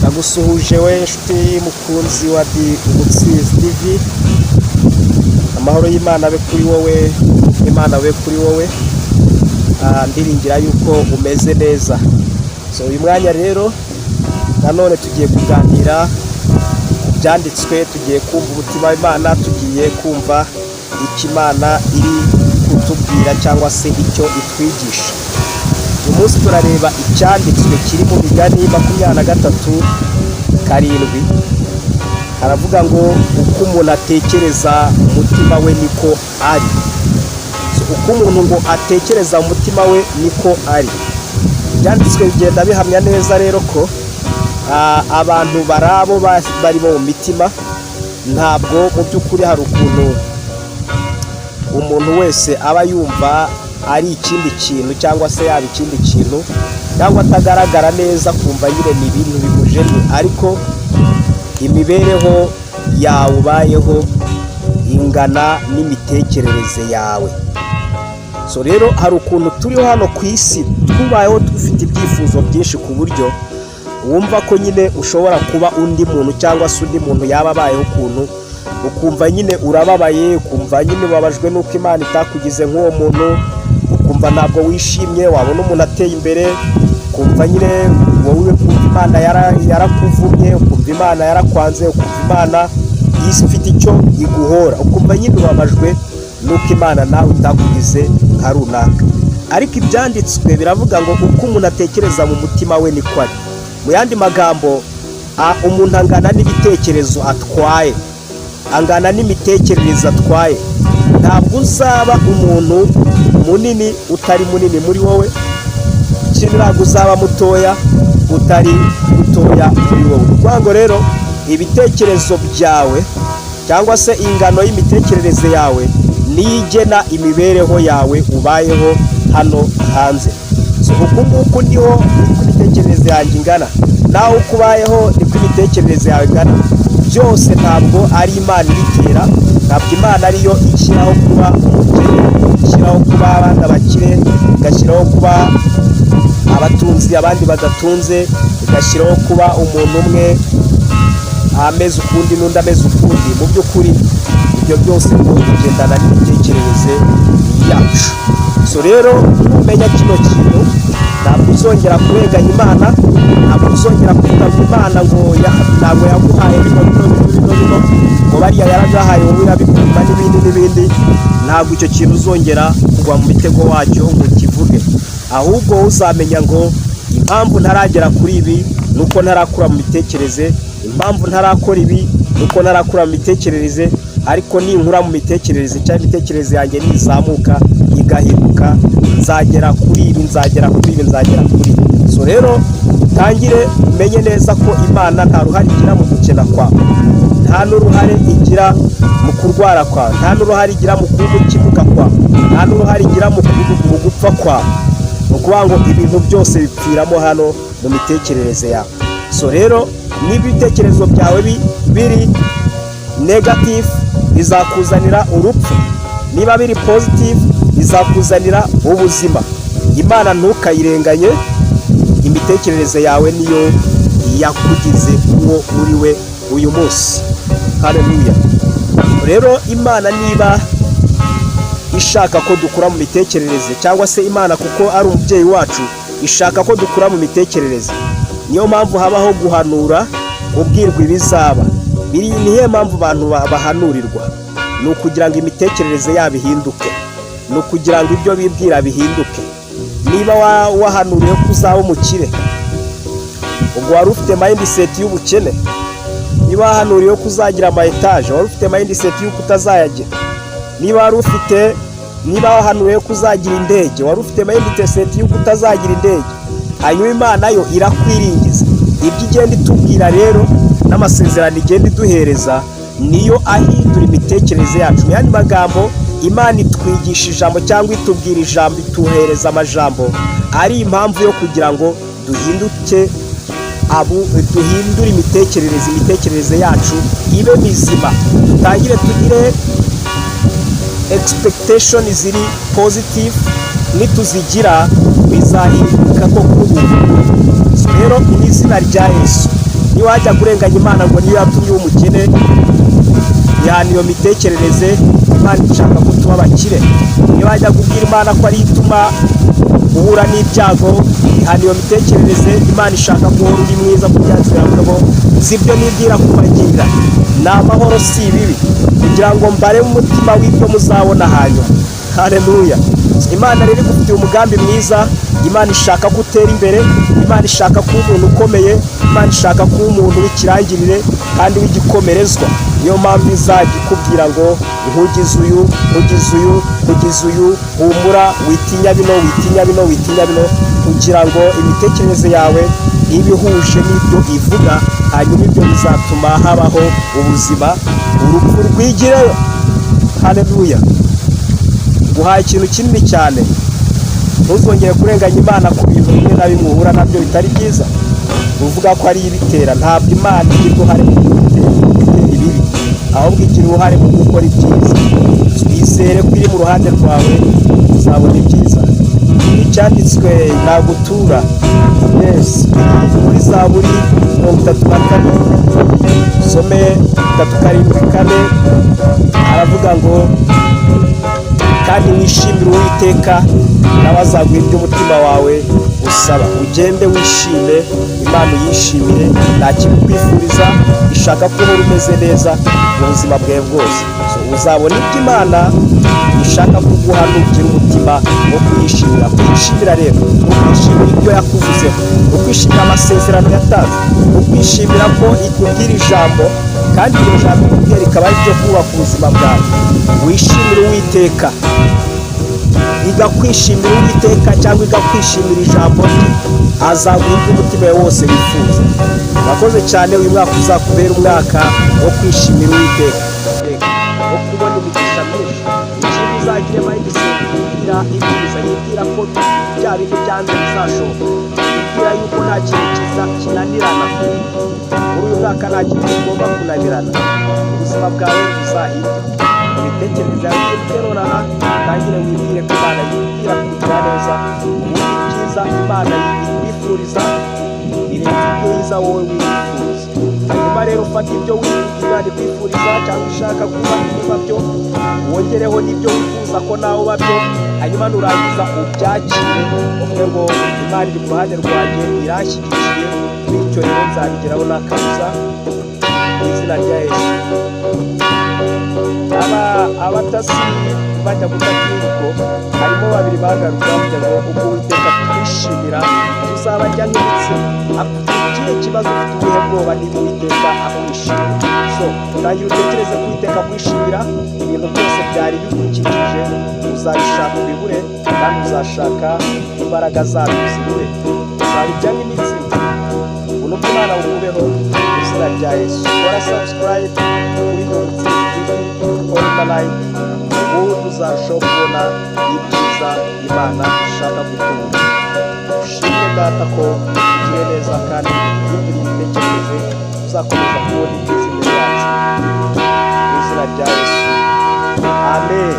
Ndagusuhuje we nshuti mukunzi wa Di Umutsinzi TV. Amahoro y'Imana abe kuri wowe, Imana abe kuri wowe. Ndiringira yuko umeze neza. So uyu mwanya rero nanone tugiye kuganira ku byanditswe, tugiye kumva umutima w'Imana, tugiye kumva icyo Imana iri kutubwira cyangwa se icyo itwigisha. Uyu munsi turareba icyanditswe kiri mu Migani 23:7. Haravuga ngo: "Uko umuntu atekereza mu mutima we niko ari." So, uko umuntu ngo atekereza mu mutima we niko ari. Ibyanditswe bigenda bihamya neza rero ko abantu barabo barimo mu mitima. Ntabwo mu by'ukuri hari ukuntu umuntu wese aba yumva ari ikindi kintu cyangwa se yaba ikindi kintu cyangwa atagaragara neza, kumva nyine ni ibintu bimujennye, ariko imibereho yawe ubayeho ingana n'imitekerereze yawe. So rero hari ukuntu turiho hano ku isi, tubayeho dufite ibyifuzo byinshi ku buryo wumva ko nyine ushobora kuba undi muntu cyangwa se undi muntu yaba abayeho ukuntu, ukumva nyine urababaye, ukumva nyine ubabajwe n'uko Imana itakugize nk'uwo muntu, ukumva ntabwo wishimye wabona umuntu ateye imbere, ukumva nyine wowe ukumva Imana yarakuvumye, ukumva Imana yarakwanze, ukumva Imana ifite icyo iguhora, ukumva nyine ubabajwe n'uko Imana nawe itakugize nka runaka. Ariko ibyanditswe biravuga ngo: "Uko umuntu atekereza mu mutima we niko ari." Mu yandi magambo, umuntu angana n'ibitekerezo atwaye, angana n'imitekerereze atwaye. Ntabwo uzaba umuntu munini utari munini muri wowe, ikindi ntabwo uzaba mutoya utari mutoya muri wowe. Ni ukuvuga ngo rero ibitekerezo byawe cyangwa se ingano y'imitekerereze yawe niyo igena imibereho yawe ubayeho hano hanze. So uku nguku niho niko imitekerereze yanjye ingana, nawe uko ubayeho niko imitekerereze yawe ingana. Byose ntabwo ari Imana ibitera, ntabwo Imana ariyo ishyiraho kuba umukene, ishyiraho kuba abandi abakire, igashyiraho kuba abatunzi abandi badatunze, igashyiraho kuba umuntu umwe ameze ukundi n'undi ameze ukundi. Mu by'ukuri ibyo byose ngo bigendana n'imitekerereze yacu. So rero numenya kino kintu, ntabwo uzongera kurenganya Imana, ntabwo uzongera kuvuga ngo Imana ngo ntabwo yaguhaye bino bino bino bino bino, ngo bariya yaragahaye wowe irabikuma, n'ibindi n'ibindi. Ntabwo icyo kintu uzongera kugwa mu mitego wacyo ngo ukivuge, ahubwo wowe uzamenya ngo impamvu ntaragera kuri ibi ni uko ntarakura mu mitekerereze, impamvu ntarakora ibi ni uko ntarakura mu mitekerereze, ariko ninkura mu mitekerereze cyangwa imitekerereze yanjye nizamuka igahinduka, nzagera kuri ibi, nzagera kuri ibi, nzagera kuri ibi. So rero utangire umenye neza ko Imana nta ruhare igira mu gukena kwawe, nta n'uruhare igira mu kurwara kwawe, nta n'uruhare igira mu kuba ikimuga kwawe, nta n'uruhare igira mu gupfa kwawe. Ni ukuvuga ngo ibintu byose bipfiramo hano mu mitekerereze yawe. So rero niba ibitekerezo byawe biri negative, bizakuzanira urupfu; niba biri positive, bizakuzanira ubuzima. Imana ntukayirenganye, imitekerereze yawe niyo yakugize uwo uri we uyu munsi. Haleluya! Rero Imana niba ishaka ko dukura mu mitekerereze, cyangwa se Imana kuko ari umubyeyi wacu ishaka ko dukura mu mitekerereze, niyo mpamvu habaho guhanura, ubwirwa ibizaba biri. Niyo mpamvu abantu bahanurirwa, ni ukugira ngo imitekerereze yabo ihinduke, ni ukugira ngo ibyo bibwira bihinduke. Niba wahanuriwe ko uzaba umukire, ubwo wari ufite mindset y'ubukene. Niba wahanuriwe ko uzagira ama etaje, wari ufite mindset y'uko utazayagira. Niba wahanuriwe ko uzagira indege, wari ufite mindset y'uko utazagira indege. Hanyuma Imana yo irakwiringiza. Ibyo igenda itubwira rero n'amasezerano igenda iduhereza niyo ahindura imitekerereze yacu. Mu yandi magambo, Imana itwigisha ijambo cyangwa itubwira ijambo, ituhereza amajambo ari impamvu yo kugira ngo duhinduke, abu duhindure imitekerereze yacu ibe mizima, dutangire tugire expectation ziri positive. Nituzigira bizahinduka koko. Ubu rero mu izina rya Yesu, niba ufite imitekerereze mibi, Niba wajya kurenganya Imana ngo niyo yatumye uba umukene, ihana iyo mitekerereze. Imana ishaka ko tuba abakire. Niba wajya kubwira Imana ko ariyo ituma uhura n'ibyago, ihana iyo mitekerereze. Imana ishaka ko uhora uri mwiza. Ku byanditswe biravuga ngo si ibyo nibwira kubagirira ni amahoro, si ibibi, kugira ngo mbare umutima w'ibyo muzabona hanyuma. Haleluya! Imana rero igufitiye umugambi mwiza. Imana ishaka ko utera imbere. Imana ishaka kuba umuntu ukomeye. Imana ishaka kuba umuntu w'ikirangirire kandi w'igikomerezwa. Niyo mpamvu izajya ikubwira ngo nkugize uyu, nkugize uyu, nkugize uyu, humura, witinya bino, witinya bino, witinya bino, kugira ngo imitekerereze yawe ibe ihuje n'ibyo ivuga. Hanyuma ibyo bizatuma habaho ubuzima, urupfu rwigireyo. Haleluya! Guhaye ikintu kinini cyane. Ntuzongere kurenganya Imana ku bintu bimwe na bimwe uhura nabyo bitari byiza, uvuga ko ari ibitera. Ntabwo Imana igira uruhare mu gutera ibibi, ahubwo igira uruhare mu gukora ibyiza. Twizere ko iri mu ruhande rwawe, uzabona ibyiza. Icyanditswe nagutura, yes, muri Zaburi 32, usome 37, aravuga ngo: "Kandi wishimire Uwiteka, nawe azaguha ibyo umutima wawe usaba." Ugende wishime, Imana uyishimire. Nta kibikwifuriza, ishaka ko uhora umeze neza mu buzima bwawe bwose. So, uzabona ibyo Imana ishaka kuguha nugira umutima wo kuyishimira. Kuyishimira rero ni ukwishimira ibyo yakuvuzeho, ni ukwishimira amasezerano yatanze, ni ukwishimira ko ikubwira ijambo, kandi iryo jambo ikubwira rikaba ari iryo kubaka ubuzima bwawe. Wishimire Uwiteka. Iga kwishimira Uwiteka cyangwa iga kwishimira ijambo rye, azaguha ibyo umutima wawe wose wifuza. Urakoze cyane. Uyu mwaka uzakubera umwaka wo kwishimira Uwiteka, wo kubona imigisha myinshi. Ikindi, uzagire mindset yibwira ibyiza, yibwira ko bya bindi byanze bizashoboka, yibwira yuko nta kintu kiza kinanirana. Muri uyu mwaka nta kintu kigomba kunanirana. Ubuzima bwawe buzahinduka mu mitekerereze yawe. Ufite nonaha, utangire wibwire ko Imana yibwira kugira neza. Ubundi ibyiza Imana ikwifuriza birenze ibyiza wowe wifuza. Hanyuma rero ufata ibyo Imana ikwifuriza cyangwa ishaka kuba kuba byo, wongereho n'ibyo wifuza ko nawe uba byo. Hanyuma nurangiza ubyakire, uvuge ngo: "Imana iri ku ruhande rwanjye, iranshyigikiye, bityo rero nzabigeraho nta kabuza, mu izina rya Yesu." Aba abatasi bajya gufata Yeriko, harimo babiri bagarutse bavuga ngo: "Ubwo Uwiteka twishimira, tuzabajya nk'imitsima." Afite ikihe kibazo? Ufite ubuhe bwoba niba Uwiteka akwishimira? So utangira utekereze ko Uwiteka akwishimira. Ibintu byose byari bigukikije uzabishaka ubibure, kandi uzashaka imbaraga zabyo zibure, uzabijya nk'imitsima. Ubuntu bw'Imana bukubeho mu izina rya Yesu. Kora subscribe kuri Ndungutse TV, kora like, ubundi uzarushaho kubona ibyiza Imana ishaka gutunga. Ushimwe Data ko ugire neza kandi uhindure imitekerereze, uzakomeza kubona ibyiza imbere yacu, mu izina rya Yesu, amen.